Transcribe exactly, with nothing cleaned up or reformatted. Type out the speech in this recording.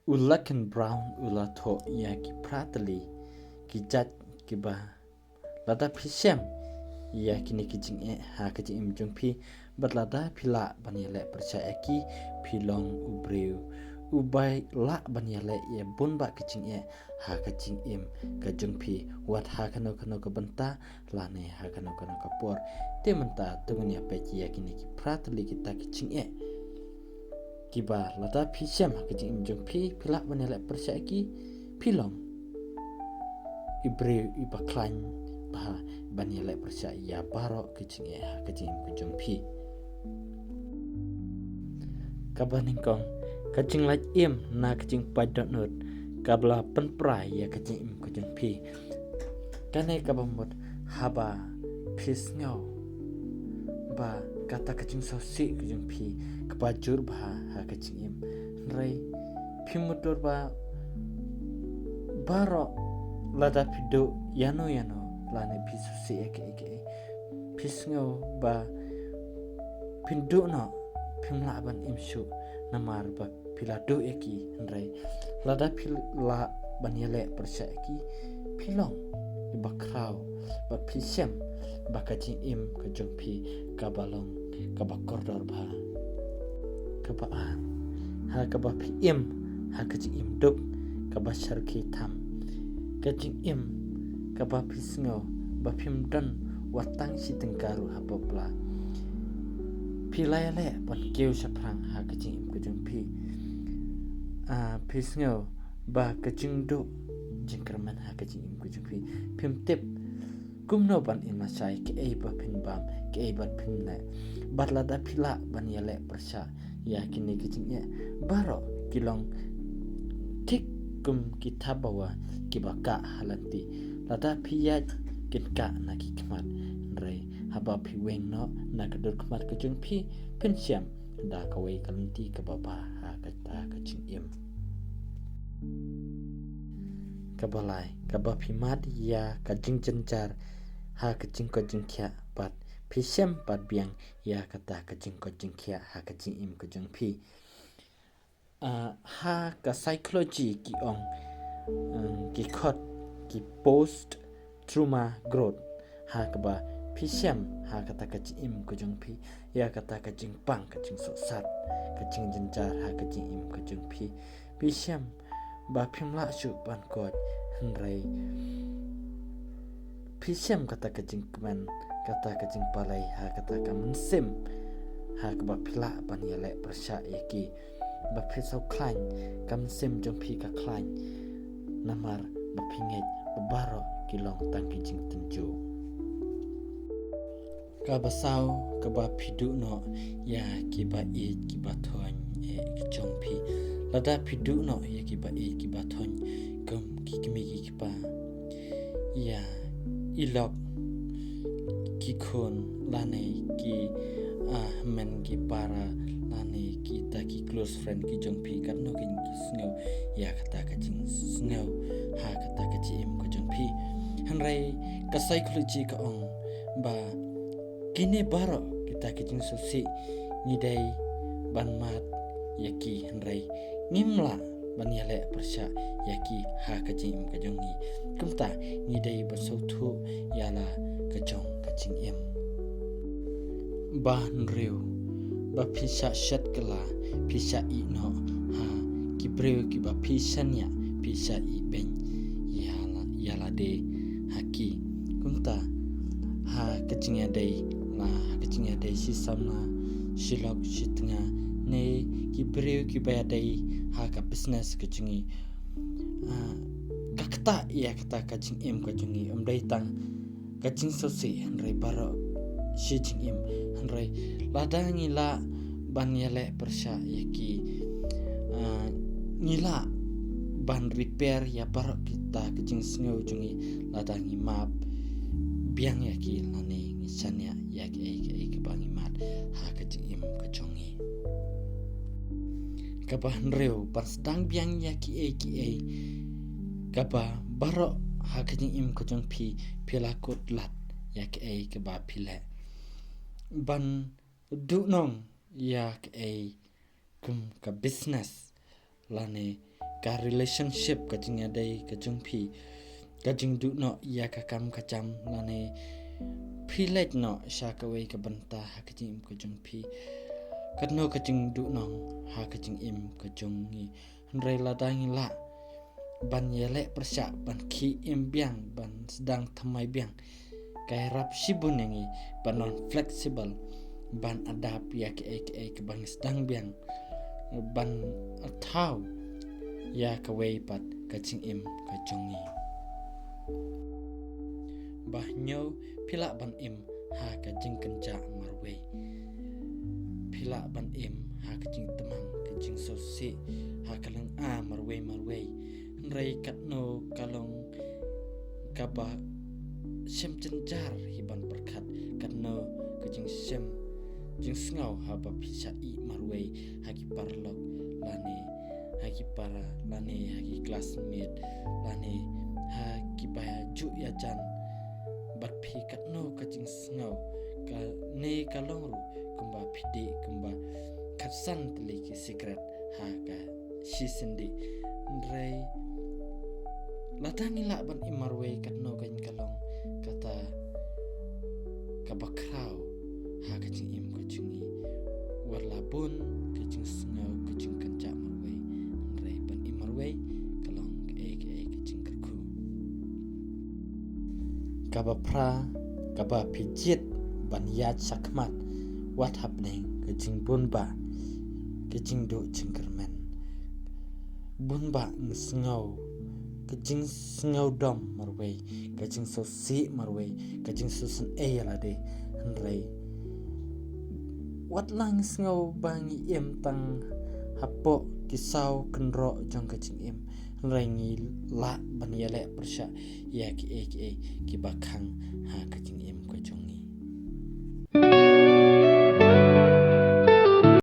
U Laken Brown u la thoh ïa ki phra tylli ki jait kiba lada phi shem ïa kine ki jingeh ha ka jingim jong phi, bad lada phi lah ban ïaleh pyrshah ïa ki, phi long u briew uba lah ban ïaleh ïa bun bah ki jingeh ha ka jingim ka jong phi, wat ha kano kano ka bynta lane ha kano kano ka por. Te mynta to ngin ïa peit ïa kine ki phra tylli kita ki jingeh kiba lada phi shem ha ka jingim jong phi, phi lah ban ïaleh pyrshah ïa ki, phi long i briew iba khlaiñ bha ban ïaleh pyrshah ïa baroh ki jingeh ha ka jingim ka jong phi. Kaba nyngkong, ka jinglait im na ka jingpait dohnud kaba la pynpra ïa ka jingim ka jong phi. Kane kaba mut haba phi sngew ba kata ka jingsngewsih ka jong phi kaba jur bha ha ka jingim, hynrei phi mutdur ba baroh lada phi duh ïano ïano lane phi sngewsih ïa kaei kaei, phi sngew ba phin duh noh, phim lah ban im shuh namar ba phi la duh ïa ki, hynrei lada phi lah ban ïaleh pyrshah ïa ki, phi long iba khraw bad phi shem ba ka jingim ka jong phi kaba long kaba kordor bha. Kaba ar, ha kaba phi im ha ka jingim duk kaba shyrkhei tham, ka jingim kaba phi sngew ba phim don wat tang shi tyngka ruh ha pop la. Phi la ïaleh ban kiew shaphrang ha ka jingim ka jong phi. Ah, phi sngew ba ka jingduh jingkyrmen ha ka jingim ka jong phi, phim tip kumno ban im lashai, kaei ba phin bam, kaei ba phin leh. Bad lada phi lah ban ïaleh pyrshah ïa kine ki jingeh, baroh ki long thik kum ki thabawa kiba kah ha lynti. Lada phi ïaid kin kah na ki khmat, hynrei haba phi weng noh na ka dur khmat ka jong phi, phin shem da kawei ka lynti kaba bha ha kata ka jingim. Kaba lai, kaba phi mad ïa ka jingjynjar ha ka jingkoit jingkhiah bad phi shem bad biang ïa kata ka jingkoit jingkhiah ha ka jingim ka jong phi. Ah, ha ka psychology ki ong, um, ki khot ki post trauma growth, ha kaba phi shem ha kata ka jingim ka jong phi ïa kata ka jingpang, ka jingsohsat, ka jingjynjar ha ka jingim ka jong phi. Phi shem ba phim lah shuh ban koit, hynrei phi shem kata ka jingkmen, kata ka jingpalei ha kata ka mynsiem ha kaba phi lah ban ïaleh pyrshah ïa ki. Ba phi sngewkhlaiñ, ka mynsiem jong phi ka khlaiñ namar ba phi ngeit ba baroh ki long tang ki jingtynjuh. Kaba saw, kaba phi duh noh ïa kiba ïeit kiba thoiñ eh ki jong phi. Lada phi duh noh ïa kiba ïeit kiba thoiñ kum ki kmie ki kpa, ïa i lok, ki khun lane ki, ah, hynmen ki para lane kita ki close friend ki jong phi, katno kin ki sngew ïa kata ka jingsngew ha kata ka jingim ka jong phi. Hynrei ka psychology ka ong ba kine baroh kita ki jingsngewsih ngi dei ban mad ïa ki, hynrei ngim lah ban ïaleh pyrshah ïa ki ha ka jingim ka jong ngi. Kumta ngi dei ban sngewthuh ïa la ka jong ka jingim. Ba hynriew, ba phi shah shet kylla, phi shah ïeh noh ha ki briew kiba phi shaniah, phi shah ïeh beiñ ïa la, ïa lade ha ki. Kumta ha ka jingïadei, la ha ka jingïadei shi samla, shi lok shi tnga, ne ki briew kiba ïadei ha ka business ka jong ngi, ah, ka ktah ïa kata ka jingim ka jong ngi. Ym dei tang ka jingsngewsih, hynrei baroh shi jingim. Hynrei lada ngi lah ban ïaleh pyrshah ïa ki, ah, ngi lah ban repair ïa baroh kita ki jingsngew jong ngi lada ngi map biang ïa ki lane ngi shaniah ïa kiei kiei kiba ngi mad ha ka jingim ka jong ngi. Kaba hynriew, ban sdang biang ïa kiei kiei kaba baroh ha ka jingim ka jong phi, phi la kut lad ïa kiei kaba phi leh. Ban duhnong ïa kiei kum ka business lane ka relationship, ka jingïadei ka jong phi, ka jingduh noh ïa ka kam ka jam, lane phi leit noh sha kawei ka bynta ha ka jingim ka jong phi. Katno ka jingduhnong ha ka jingim ka jong ngi. Hynrei lada ngi lah ban ïaleh pyrshah, ban khie im biang, ban sdang thymmai biang, ka ïarap shibun ïa ngi ban long flexible, ban adapt ïa kiei kiei kiba ngi sdang biang, ban thaw ïa kawei pat ka jingim ka jong ngi. Ba hynñiew, phi lah ban im ha ka jingkynjah marwei. Phi lah ban im ha ka jingtymmen, ka jingsngewsih, ha ka lynga marwei marwei. Hynrei katno ka long kaba shem jynjar hi ban pyrkhat, katno ka jingshem jingsngew haba phi shah ïeh marwei ha ki paralok, lane ha ki para, lane ha ki classmate, lane ha kiba ju ïajan bad phi. Katno ka jingsngew, kane ka long ruh kumba phi dih kumba khatsan tylli ki sikret ha ka shisien dih. Hynrei lada ngi lah ban im marwei, katno ka long kata kaba khraw ha ka jingim ka jong ngi. Wat la bun ka jingsngew, ka jingkynjah marwei, hynrei ban im marwei ka long kaei kaei ka jingkyrkhu. Kaba phra, kaba phi jied ban ïaid shakhmat wat hapdeng ka jingbun bah, ka jingduh jingkyrmen. Bun bah ngi sngew ka jingsngewdom marwei, ka jingsngewsih marwei, ka jingsngewsynei ïa lade. Hynrei wat la ngi sngew ba ngi im tang hapoh ki saw kynroh jong ka jingim, hynrei ngi lah ban ïaleh pyrshah ïa kiei kiei kiba khang ha ka jingim ka jong ngi.